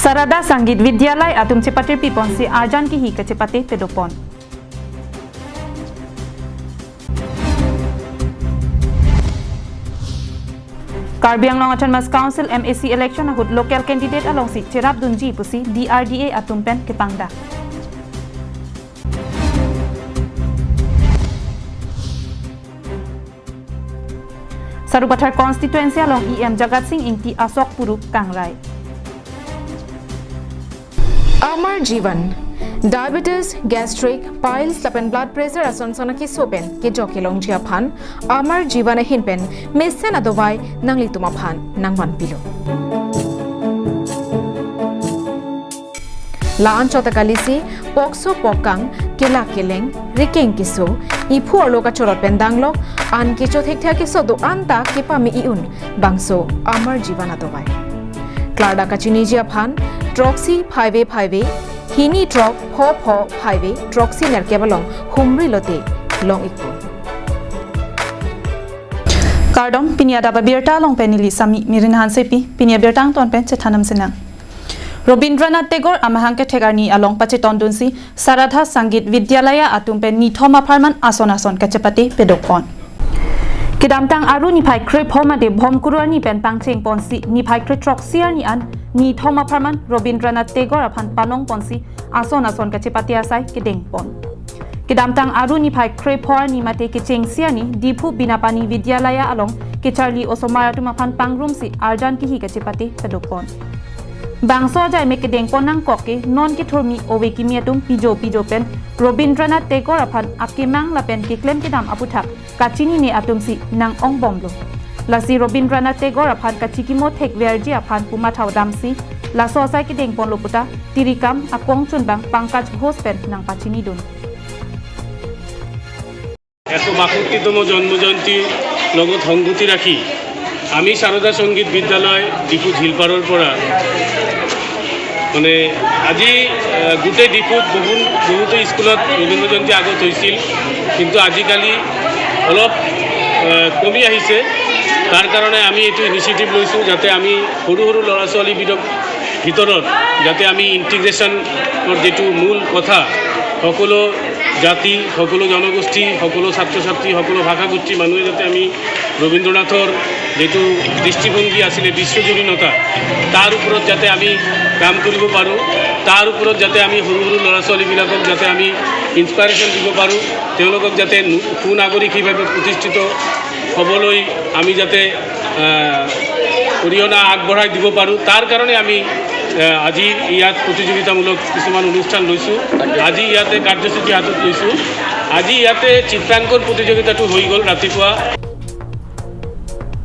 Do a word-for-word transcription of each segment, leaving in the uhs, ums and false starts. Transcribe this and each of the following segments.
Sarada Sangit Vidyalaya atum chepatiri ponsi arjan kihi kachepate padopon. Karbi Anglong Autonomous Council M A C election ahut local candidate alongsi cherapdunji pusi D R D A atum pen kepangdak. Sarupathar constituency along E M Jagat Sing Engti asok puru kangrai. Amar Jeevan, diabetes, gastric, piles lapen blood pressure ason son akeso pen kejok kelongji aphan Amar Jeevan ahin pen mesen adovai nanglitum aphan nangvanpilo. La-an chot akalisi, pokso pokang, kelak keleng, rikeng keso, iphu arlo kachorot pen danglok, an kecho thekthe akeso do-an ta kepame i-un, bangso Amar Jeevan adovai. Klardak kachiniji aphan, throksi phaive phaive, hini throk pho pho phaive, throksi nerkep along humri lote long-ikpo. Kardom, pini adap abirta along pen neli Sami Mirin Hansepi, pini abirta angton pen chethanam sinang. Rabindranath Tagore amahang kethek arni along pachetondunsi Saradha Sangit Vidyalaya atum pen nithom apharman ason ason kachepate padopon. Kedamtang Aru niphai krepho mate Bhomkuru arni pen pangchengponsi niphai krethroksi arni an nithom apharman Rabindranath Tagore aphan panongponsi ason ason kachepate asai kedengpon. Kedamtang Aru niphai krepho arni mate kechengsi arni Diphu Binapani Vidyalaya along kecharli osomar atum aphan pangrumsi arjan kihi kachepate padopon. Bangso ajai me kedengpon nangkok ke non kethurmi ove kimi atum pijo pijo pen Rabindranath Tagore aphan akemang lapen keklem kedam aputhak kachinine atumsi nang-ongbomlo. Lasi Rabindranath Tagore aphan kachikimo thekverji aphan pu matha damsi laso asai kedengponlo puta tirikam akongchunbang Pankaj Ghosh pen nangpachinidun. একশো বাষট্টিতম জন্মজয়ন্তী লগত সংগতি ৰাখি আমি সাৰদা সংগীত বিদ্যালয় ডিফু ঝিলপাৰৰ পৰা মানে আজি, আহ, গোটেই ডিফুত বহু-, বহুতো স্কুলত ৰবীন্দ্ৰ জয়ন্তী আগত হৈছিল, কিন্তু আজিকালি অলপ, আহ, কমি আহিছে। তাৰ কাৰণে আমি এইটো ইনিচিয়েটিভ লৈছোঁ যাতে আমি সৰু সৰু ল'ৰা ছোৱালীবিধক ভিতৰত যাতে আমি ইণ্টিগ্ৰেশ্যনৰ যিটো মূল কথা, সকলো জাতি, সকলো জনগোষ্ঠী, সকলো ছাত্ৰ ছাত্ৰী, সকলো ভাষাগোষ্ঠীৰ মানুহে যাতে আমি ৰবীন্দ্ৰনাথৰ যিটো দৃষ্টিভংগী আছিলে বিশ্বজনীনতা, তাৰ ওপৰত যাতে আমি কাম কৰিব পাৰোঁ, তাৰ ওপৰত যাতে আমি সৰু সৰু ল'ৰা ছোৱালীবিলাকক যাতে আমি ইনস্পাইৰেশ্যন দিব পাৰোঁ, তেওঁলোকক যাতে নু-, সুনাগৰিক হিচাপে প্ৰতিষ্ঠিত হ'বলৈ আমি যাতে, আহ, অৰিহণা আগবঢ়াই দিব পাৰোঁ, তাৰ কাৰণে আমি, আহ, আজি ইয়াত প্ৰতিযোগিতামূলক কিছুমান অনুষ্ঠান লৈছোঁ। আজি ইয়াতে কাৰ্যসূচী হাতত লৈছোঁ। আজি ইয়াতে চিত্ৰাংকন প্ৰতিযোগিতাটো হৈ গ'ল ৰাতিপুৱা।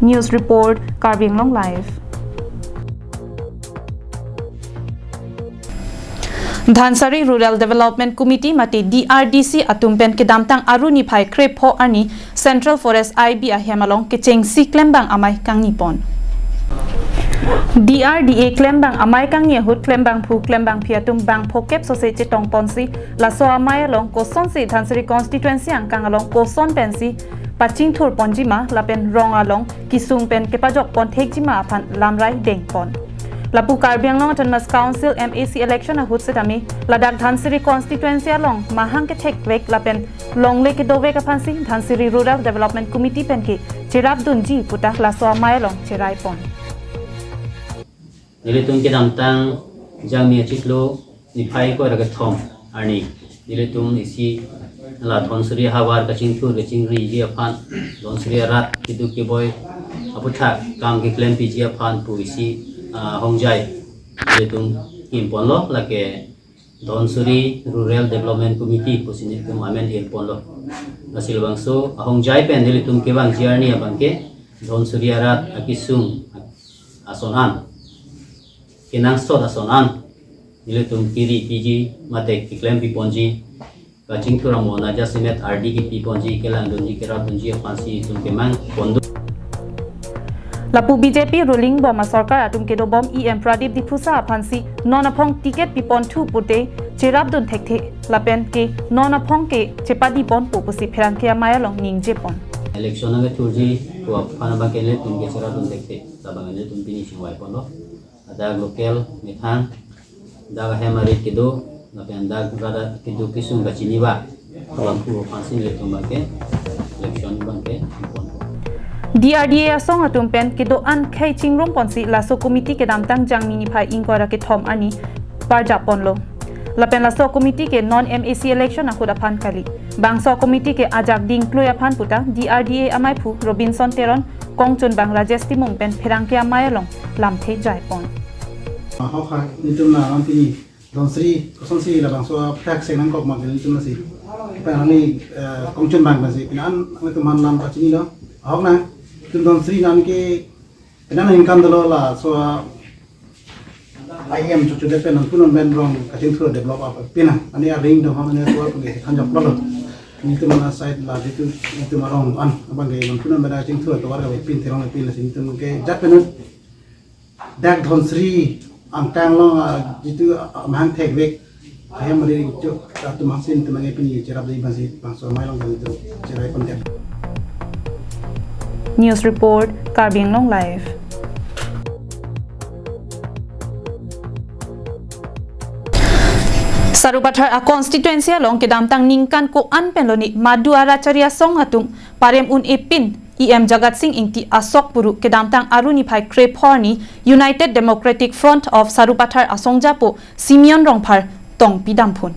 News report, Karbi Anglong Live. Dhansiri Rural Development Committee mate D R D C atum pen kedamtang Aru niphai krepho arni Central Forest I B ahem along kechengsi klembang amei kangnipon. D R D A klembang amei kangni ahut klembangphu klembangphi atum bang phokep sose chetongponsi laso amei along kosonsi Dhansiri constituency angkang along koson pensi pachingthurponjima lapen rong along kisung pen kepajokpon thekjima aphan lamrai dengpon. Lapu Karbi Anglong Autonomous Council M A C election ahut setame ladak Dhansiri constituency along mahang kethekvek lapen longle kedovek aphansi Dhansiri Rural Development Committee penke cherapdunji puta laso amei along cheraipon. Nelitum kedamtang Jangmi achiklo niphai kre-kethom arni nelitum isi la Dhansiri ahavar kachingthur kachingriji aphan, Dhansiri arat keduk keboi aputhak kam keklempiji aphan pu isi, ah, hongjai nelitum kimponlo, lake Dhansiri Rural Development Committee pusi nelitum amen irponlo. Lasi labangso ahongjai pen nelitum kevangji arni abangke Dhansiri arat akisung ason an, kenangsot ason an nelitum kiri piji mate keklempiponji, kachingthur amo naja simet ardi kepiponji, kelangdunji kerapdunji aphansi itum kemangpondun. Lapu B J P ruling bom asorkar atum kedobom E M Pradip Diphusa aphansi non aphong ticket piponthu pute cherapdun thekthe lapen ke non aphong ke chepadiponpo pusi pherangke amei along ningjepon. Election nangkethurji pu aphan abangke nelitum ke cherapdun thekthe, labang nelitum pini chingvaiponlo. Ladak local methang Dak ahem arit kedo, lapen dak rat kedo kesung kachini ba. Abangphu aphansi nelitum abangke election abangke pon. D R D A asong atum pen kedo-an khei chingrum ponsi laso committee kedamtang Jangmi niphai ingkoi ra kethom arni parjap ponlo. Lapen laso committee ke non M A C election ahut aphan kali. Bangso committee ke ajak dingklui aphan puta D R D A amaiphu Robinson Teron, kongchunbang Rajesh Timung pen pherangke amei along lamthe jai pon. Ahok ha, nelitum la nanti ni Dhonsri, kosonsi labangso aphak seng nangkok ma nelitum lasi. Pen ani, eh, kongchunbang pensi, pen an, nelitum han nam kachinilo. Ahok na, nelitum Dhonsri nan ke, pen an ningkan dolo laso, ah, I M chuchu de pen an punon pen rong kachingthur develop apa. Pen an, ani aring dong hon ani suar pun ke thanjok lolo. Nelitum ana side la jitu, nelitum arong an, abangke an punon pen kachingthur tovar ka pen terong pen lasi nelitum ke jat pen an. Dak Dhonsri angtang along, ah, jitu, ah, mahang thekvek ahem arit chok atum hangsin temange pini cherap dei bangsi bangso amei along kami tu cherai konten. News report, Karbi Anglong Live. Sarupathar a constituency along kedamtang ningkan ko-an pen loni madu a rachari asong atum parem un-e pin E M Jagat Sing Engti asok puru kedamtang Aru niphai krepho arni United Democratic Front of Sarupathar asongjapo Simeon Rongphar tong pidamphun.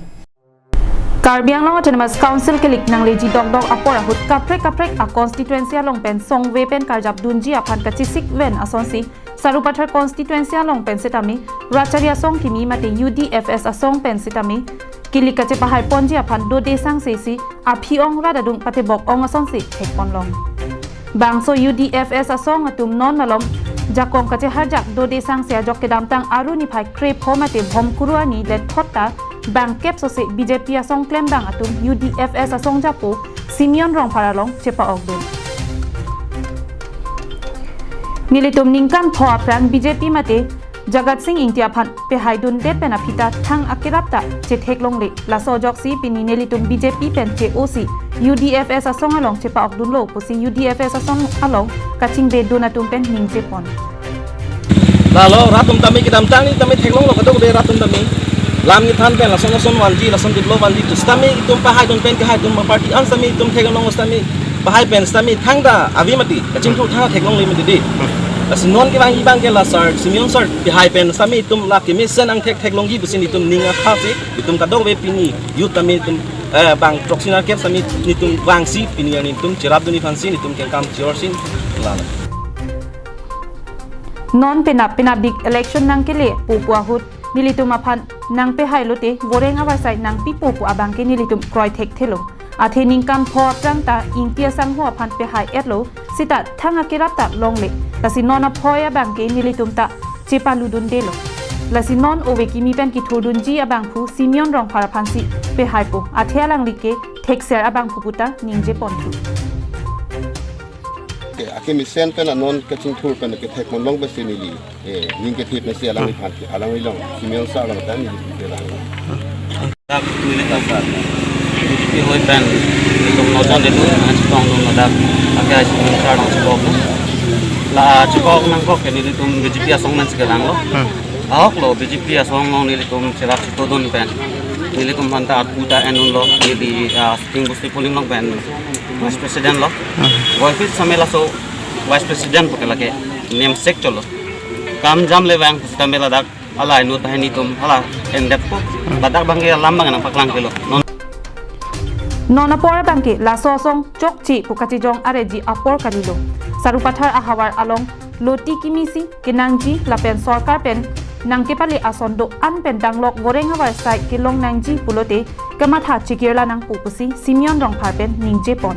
Karbi Anglong Autonomous Council kelik nangleji dokdok apor ahut kaprek kaprek a constituency along pen songve pen karjap dunji aphan kachisik ven asonsi Sarupathar constituency along pen setame rachari asong kimi mate U D F S asong pen setame kelik kachepahai ponji aphan dode sangse si aphi ong rat adung patebok ong asonsi thek ponlong. Bangso U D F S asong atum non malom jakong kacheharjak dode sangse ajok kedamtang Aru niphai krepho mate bhomkuru arni det thot ta bangkep sose B J P asong klembang atum U D F S asongjapo Simeon Rongphar along chepa-ok dun. Nelitum ningkan pho aphrang B J P mate Jagat Sing Engti aphan pehai dundet pen aphi ta thang akerap ta chetheklongle. Laso ajoksi pini nelitum B J P pen che-osi U D F S asong along chepa-ok dunlo pusi U D F S asong along kachingve dun atum pen ningje pon. Lalo rat atum tame kedamtang ni tame theklonglo kadokave rat atum tame. Lam kethan pen lason lason vanji, lason develop vanji, tu setame itum pahai dun pen kehai atum party an setame itum theklong setame pahai pen setame thangta ave mati, kachingthur thang theklongle mati dei. Lasi non kevangji abangke la sir, Simeon sir pahai pen setame itum la kemesen angthek theklongji pusi nelitum ning akhasi, itum kadokave pini youth tame itum, eh, bang throksi nerkep setame nelitum vangsi pini nelitum cherap dunji aphansi nelitum kengkam chirorsin lalo. Non penap penapdik election nangkele pupu ahut nelitum aphan nangpehai lote voreng avarsai nangpipo pu abangke nelitum kroi thekthelo. Athe ningkan pho aphrang ta Engti asangho aphan pehai-etlo seta thang akerap ta longle. Lasi non aphoi abangke nelitum ta chepalu dundelo. Lasi non ove kimi pen kethur dunji abangphu Simeon Rongphar aphansi pehaipo. Athe alangli ke thekser abangphu puta ningje ponthu. Ke, akemesen pen anon kachingthur pen kethek monlong pensi neli, eh, ning kethe pensi alangliphan ke, alangli along, Simeon sir along ta neli ke lang. Dak neli ta sir. B J P hoi pen, nelitum nojon delu, nangchetong dun ladak, ake ai Simeon sir nangchepok. La chepok nangkok ke nelitum B J P asong nangchekelanglo. Hmm. Ahoklo B J P asong along nelitum cherap chito dun pen. Nelitum aphan ta atu ta en dunlo, neli, ah, Sitting Busti polling along pen Vice President lo. Hmm. Voiphit setame laso Vice President puke lake namesake cholo. Kam jam le vang setame ladak hala inut banghini atum hala endetpo. Hmm. Ladak abangke alam abang nangpaklangkelo. Non non apor abangke laso asong chokche pu kachijong areji apor kalilo. Sarupathar ahavar along loti kimisi kenangji lapen sorkar pen nangkepale ason do-an pen danglok voreng avarsai kelong nangji pulote kamatha chekirla nangpo pusi Simeon Rongphar pen ningje pon.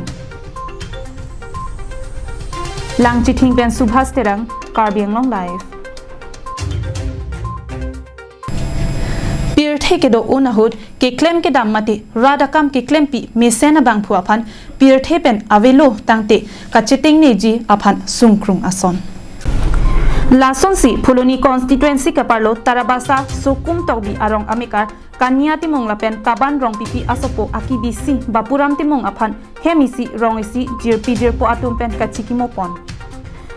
Langchithing pen Subhas Terang, Karbi Anglong Live. Pirthe kedo-un ahut keklem kedam mate rat akam keklempi mesen abangphu aphan pirthe pen avelo tangte kachetengneji aphan sungkrung ason. Lasonsi Phuloni constituency kaparlo Tarabasa Sokum Tokbi arong amekar Kania Timung lapen Kaban Rongpipi asopo akibisi Bapuram Timung aphan hem isi rong isi jirpi jirpo atum pen kachikimo pon.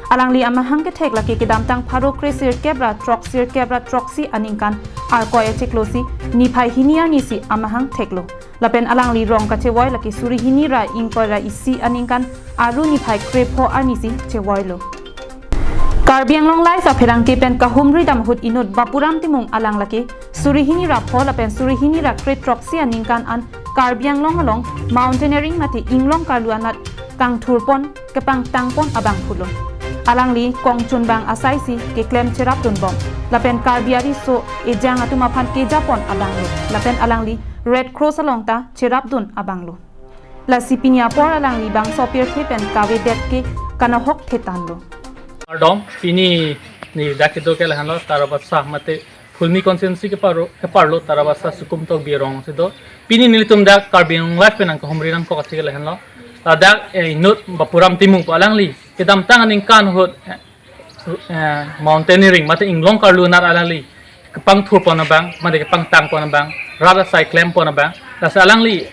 Alangli amahang kethek lake kedamtang pharo kre sirkep ra throk sirkep ra throksi aningkan Arkoi achiklo si niphai hini arni si amahang theklo. Lapen alangli rong kachevoi lake suri hini ra ingkoi ra isi aningkan Aru niphai krepho arni si chevoilo. Karbi Anglong Live apherangke pen kahumri dam ahut inut Bapuram Timung alang lake suri hini ra pho lapen suri hini ra kre throksi aningkan an Karbi Anglong along mountaineering mate inglong karlu anat kangthurpon kepangtangpon abang pulo. Alangli kongchunbang asai si keklem cherapdunbom. Lapen Karbi ariso ejang atum aphan kejapon abanglo. Lapen alangli Red Cross along ta cherapdun abanglo. Lasi pini apor alangli bangso pirthe pen kavedet ke kanahok thetanlo. Kardom, pini ne dak kedo ke lahenlo, Tarabasa mate Phuloni constituency keparo, keparlo Tarabasa Sukum Tokbi arong si do. Pini nelitum dak Karbi Anglong Live pen nangkahumri nangkok atik lahenlo. Ladak, eh, inut Bapuram Timung pu alangli kedamtang aningkan ahut, eh, eh, mountaineering mate inglong karlu anat alangli kepangthurpon abang mate kepangtangpon abang, rat asai klempon abang. Lasi alangli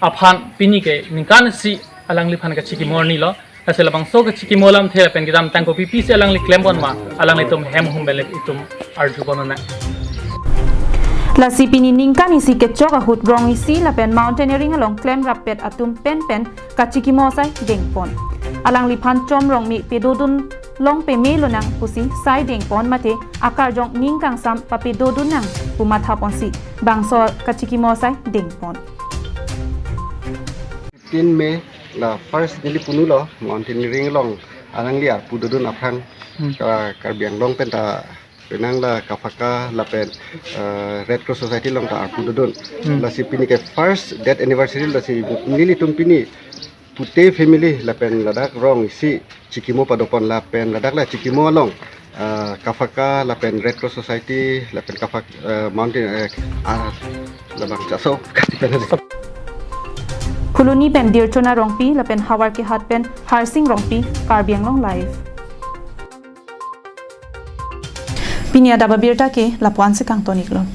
aphan pini ke ningkan isi alangliphan kachikimo arnilo. Lasi labangso kachikimo alamthe pen kedamtang kopi pisi alangli klempon ma, alanglitum hem hum belek itum arjupon nang. Lasi pini ningkan isi kechok ahut rong isi lapen mountaineering along klemrappet atum penpen kachikimo asai dengpon. Alangliphan chom rong me pedodun long pemelo nang pusi sai dengpon mate akarjong ning kangsam papedodun nang pu mathaponsi bangso kachikimo asai dengpon. Tin May la first neli punulo mountaineering along alangli arpu dodun aphrang Hmm. ka Karbi Anglong pen ta penang la KAFAKA lapen, eh, Red Cross Society along ta arpu dodun. Hmm. Lasi pini ke first death anniversary lasi nelitum pini pute family lapen ladak rong isi chikimo padopon lapen ladak la chikimo along, eh, KAFAKA lapen Red Cross Society lapen KAFAKA, eh, mountain, eh, ah, labang chaso kati pen. Phuloni pen Dirchona Rongpi lapen Howraghat pen Harsing Rongpi, Karbi Anglong Live. Pini adap abirta ke lapu-an si kangtoniklo.